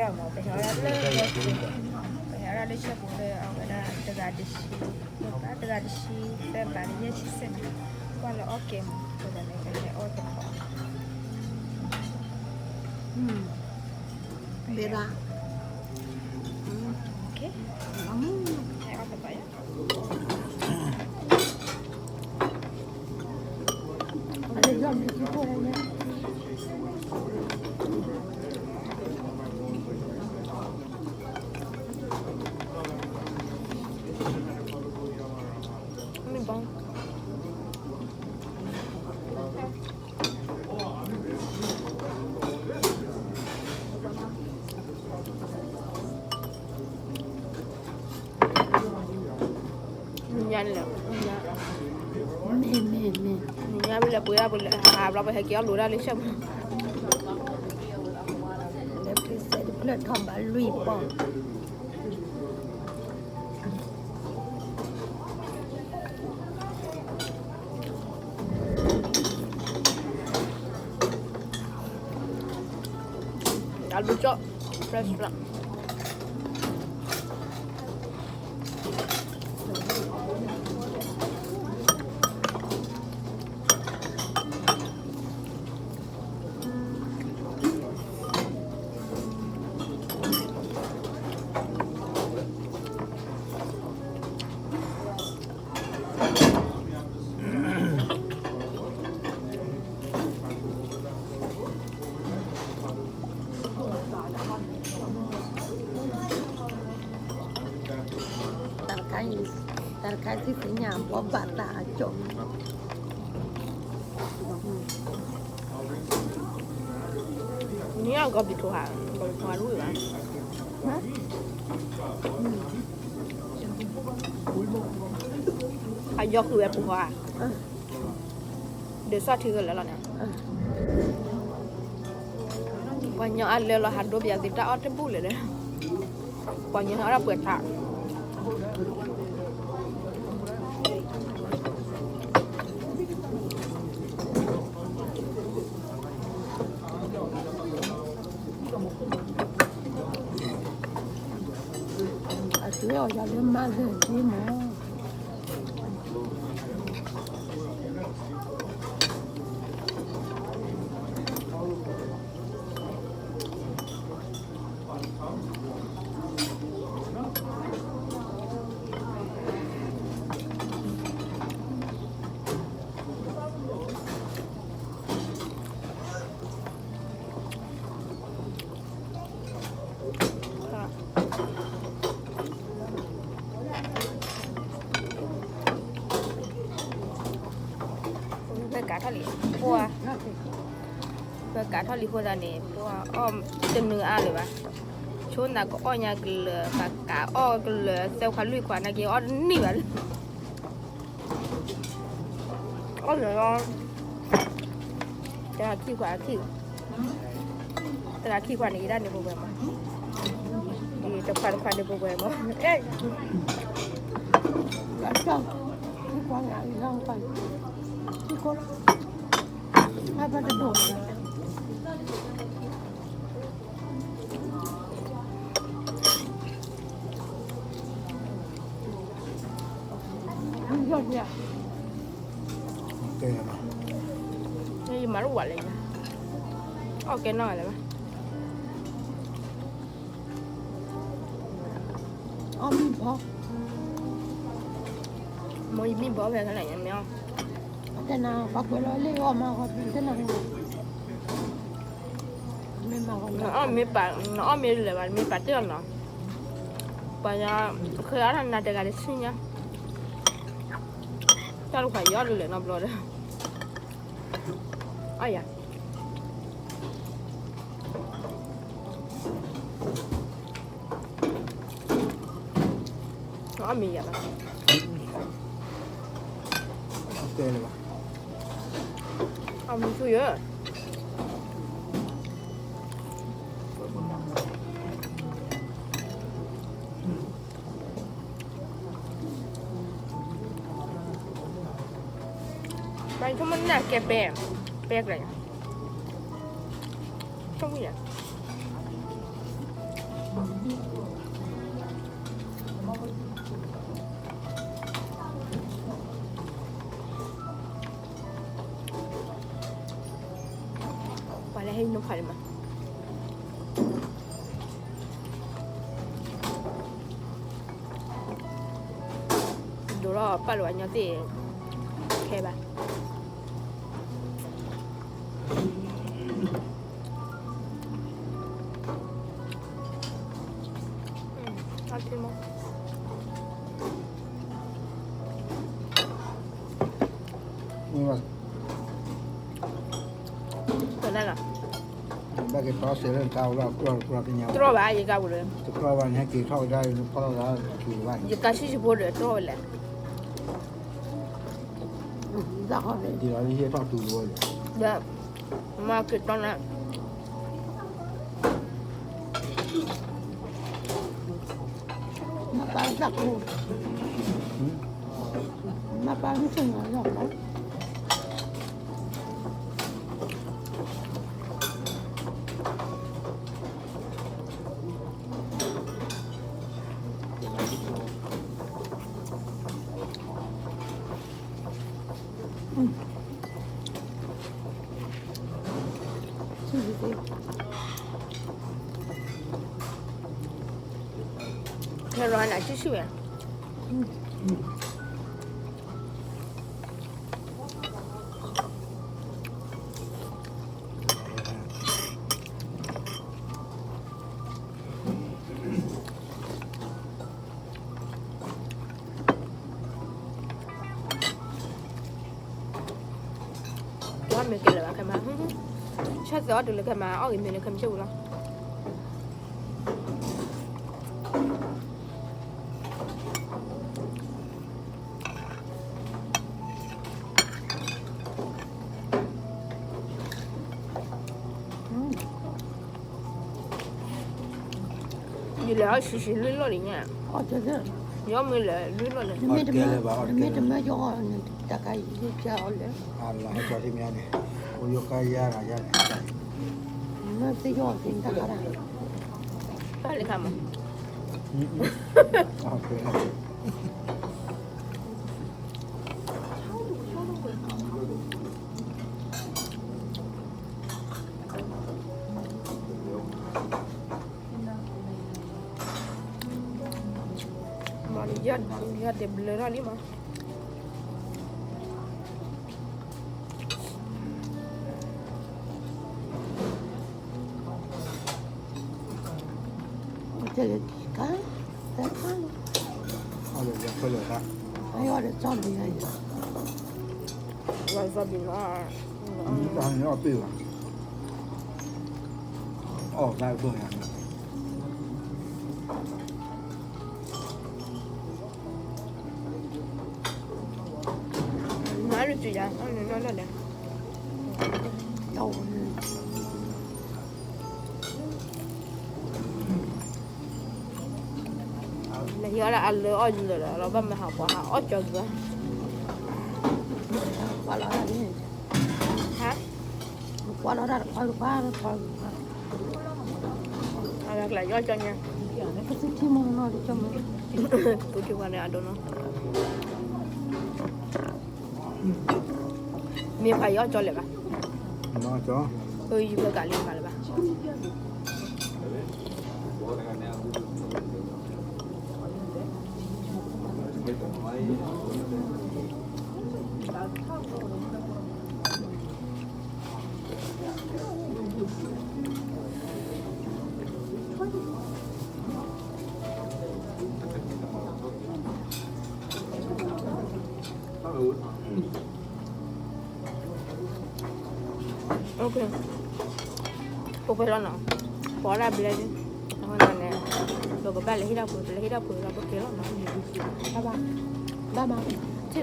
ပဟဲအီၣ်ဒၣ်လၢ ပဟဲအီၣ်ဒၣ်လၢဆၢပူၤလၢအဝဲဒၣ်တဂၤတဆံ, တဂၤတဆံသၢဘးန့ၣ် ယဲၢ်ဆံစဲးန့ၣ်, ကွၢ်လၢအီၣ်ကဲမး, အဃိသတးန့ၣ် ပဟဲအီၣ်တပီ, ဘဲဒၣ်, ဟဲအီၣ်တပီယါ. မ့ၢ်ညါန့ၣ်လီၤ, မ့ၢ်မ့ၢ်မ့ၢ်, မ့ၢ်ညါဝံၤလဲၤပှ့ၤဒၣ်ပှ့ၤလဲၤဟးဘျီ ပဟဲက့ၤအီၣ်လိၤဒၣ်လၢဆၢမး, လၢဖံစဲတဖျၢၣ်ထီၣ်ဘးလွံၢ်ပီၢ် အလူကၠီၣ် fresh လီၤ. တၢ်တခါအံၤ, တၢ်တခါအံၤ ထံၣ်သ့ၣ်ညါဘီဘၣ်သးအကၠီၣ်, နံၣ်အီၣ်ကီၢ်ပထူဟး, ကီၢ်ပထူဟးတဝံၣ်ဘၣ်, အယီၤဃုာ်ဝဲပူၤဃီဧါ, ဒုးစီၣ်ထံကလၢာ်လီၤန့ၣ်, ပှၤညီအါလၢလီၤဟးဒိပယၤသ့ၣ်တၢ်အီၣ်တဘူၣ်လၢာ်ဒီး, ပှၤညီဟးအီၣ်ဒၣ်ပှဲၤထး အတုၤအီၤယၤလၢမၤလၢာ်က့မး. ပကးထီၣ်လံ, ပကးထီၣ်လံအဃိသတးန့ၣ် ပအီၣ်တနုာ်အါလၢၤဘၣ်, ဆိနၤကအီၣ်ညါကလၢာ် ပကးအီၣ်ကလၢာ် သၢခွါလွံၢ်ခွါ နာ်က့အီၣ်တန့ၢ်ဘၣ်လၢ အီၣ်လၢာ်လီၤ, တဂၤခံခွါခံ, တဂၤခံခွါန့ၣ် ယဒၣ်န့ၣ်ပဝဲမး, တခွါတခွါန့ၣ်ပဝဲမး, အဲ, အဘၣ်တဒိၣ် ယမၤတဝံၤလၢၤ, အီၣ်ကဲနီၢ်ဂၤလၢၤဘၣ်, အီၣ်မ့ၢ်ဘီ, မ့ၢ်ယမ့ၢ်ဘီဖဲခါန့ၣ် ယမ့ၢ်အီၣ်, တနၤပှၤကွဲးလီၤလံအီၣ်မၤဂီၤ တနၤ နအီၣ်မ့ၢ်ပာ်, နအီၣ်မ့ၢ်လၢာ်ဘၣ် မ့ၢ်ပာ်တ့ၢ်အီၤနီၤ, ပှၤညီ, ဃဲအီၣ်တၢ်နၤတဂၤတဆံညါ, တၢ်တခွါယအီၣ်တလၢာ်နီတဘျီဒီး, အီၣ်ယၤ အီၣ်မ့ၢ်ယၤဘၣ်, တဲလၢၤဘၣ်, အီၣ်မ့ၢ်ဆူၣ်ယၤ, ပှၤဆိကမိၣ်နၢ်ကဲပဲ, ပဲကြၢးယၤ, ဆိကမိၣ်ယၤ, ပှၤလၢဟဲနီၢ်ဖးန့ၣ်မး ဒိၣ်ထီၣ်ပာ်လီၤဝဲညီသ့ၣ် ခဲဘၣ် အထံမး ဘၣ်က့ၤတီစဲးလၢနကါဝဲလီၤ တြီၢ်ဘၣ်ယကါပူၤလၢ တြီၢ်ဘၣ်န့ၣ် ဟဲက့ၤထီၣ်ကဒါ နဖီၣ်လီၤလၢက့ၤဘၣ် ယကါဆံးဆံးဖိဒီးတြီၢ်ဝဲလဲၣ် ဒ်လီၤလၢဟဲထီၣ်တူၤတဝဲလၢ ဒီး မၤက့ၤတီနၤ မၤပာ်သးကိး မၤပာ်မ့ၢ်ဆိၣ်နၤလီၤ ခဲရနၤဆူၣ်ဆူၣ်ဝဲ ပှၤမ့ၢ်ကဲလၢၤဘၣ်ခဲမး ဆၢသးအီၣ်တုၤလၢခဲမး အီၣ်ဂ့ၤမ့ၢ်လၢခဲမး ဆၢဝံၤလီၤ ယလဲၤအီၣ်ဆံးဆံးလွံၢ်လီၢ်လံညါ, ယအီၣ်မ့ၢ်လဲၤလွံၢ်လီၢ်န့ၣ်, တမ့ၢ်တမၢယအီၣ်န့ၣ် တၢ်ကါယကၢ်အီၤလဲၣ်, မ့ၢ်သ့ယအီၣ်သ့တၢ်ကါဒၣ်, ပၢ်လၢခါမး ယတဲဘျၢထီၣ်လံမး, ကါ, ဝါသီဘံနီၤ, အီၣ်တၢ်ဘၣ်, အီၣ်တၢ်ဘၣ်, မၤလၢကယၤ, နဟံးအီၣ်ဒၣ်အလၢအီၣ်ယလၢာ်လီၤ, ဘၣ်မနုၤဟးပှၤဟးအီၣ်ကၠီကၢ, ဟါ, ပှၤလီၤဒၣ်တခွါတခွါတခွါ, အဝဲကလၢယအီၣ်ကၠီညါ, ပသူထံမီၤနီၤ, ပသူထံပှၤန့ၣ်အဒိနီၤ, မ့ၢ်ပှၤယအီၣ်ကၠီလဲၣ်ဘၣ်, ယဘၣ်ကးလံမၤလၢၤဘၣ်. ပှဲၤလီၤနီၤ, ပှဲၤလီၤဘျဲၣ်, အဃိန့ၣ်, ပကဘၣ်လဲၤဟ့ၣ်တၢ်ပှ့ၤ, ပလဲၤဟ့ၣ်တၢ်ပှ့ၤလီၤ ပက့ၤလီၤနီၤ, ဘၣ်ဘၣ်, ဘၣ်မး, ထံၣ်လီၤ